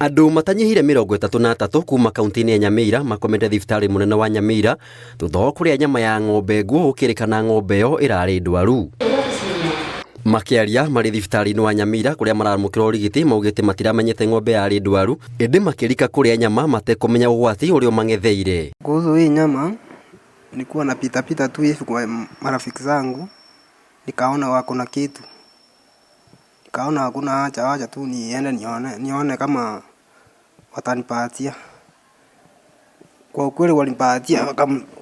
Andũ matanyihĩire 33 kuma kaunti-inĩ ya Nyamira makomete thibitarĩ mũnene wa Nyamira thutha wa kũrĩa nyama ya ng'ombe nguo gũkĩrĩkana ng'ombe ĩyo ĩrarĩ ndwaru. Makĩaria marĩ thibitarĩ-inĩ wa Nyamira kũrĩa maramũkĩra ũrigiti, maugĩte matiramenyete ng'ombe yarĩ ndwaru, ĩndĩ makĩrika kũrĩa nyama matekũmenya ũgwati ũrĩa ũmang'etheire. Kuhusu hii nyama, nilikuwa napita pita tu hivi kwa marafiki zangu, nikaona wako na kitu, nikaona hakuna haja, wacha tu niende nione, nione kama watanipatia. Kwa ukweli walinipatia,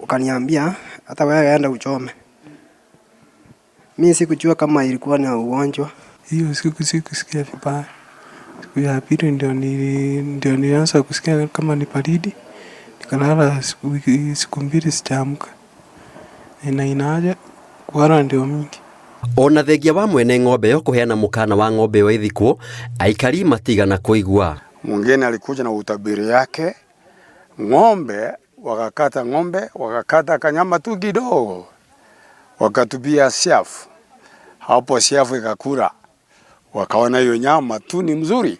wakaniambia hata wewe enda uchome. Mi sikujua kama ilikuwa na ugonjwa. Hiyo siku sikusikia vibaya. Siku ya pili ndio nilianza kusikia kama ni baridi. Nikalala siku 2 sijaamka. Na inaaja kuhara ndio mingi. Ona thengia wa mwene ng'ombe ĩyo kũheana mũkana wa ng'ombe ĩyo ĩthikwo, aikari matigana kũigua. Mwingine alikuja na utabiri yake, ng'ombe wakakata ng'ombe, wakakata kanyama tu kidogo, wakatupia siafu. Hapo siafu ikakula, wakaona hiyo nyama tu ni mzuri,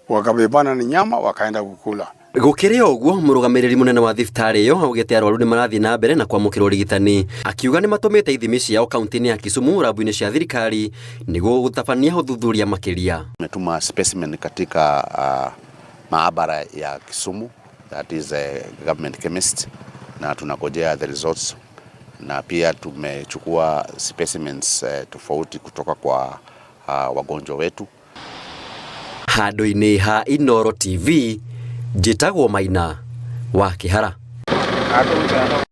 wakabebana ni nyama wakaenda kukula. Gũkĩrĩ o ũguo, mũrũgamĩrĩri mũnene wa thibitarĩ ĩyo augĩte arwaru nĩ marathiĩ na mbere na kwamũkĩra ũrigitani, akiuga nĩ matũmĩte ithimi ciao kaunti-inĩ ya Kisumu rabu-inĩ cia thirikari nĩguo gũtabania ũthuthuria makĩria. Tumetuma specimen katika maabara ya Kisumu, that is a government chemist, na tunangojea the results, na pia tumechukua specimens tofauti kutoka kwa wagonjwa wetu. Handũ-inĩ ha Inooro TV, njĩtagwo Maina wa Kĩhara.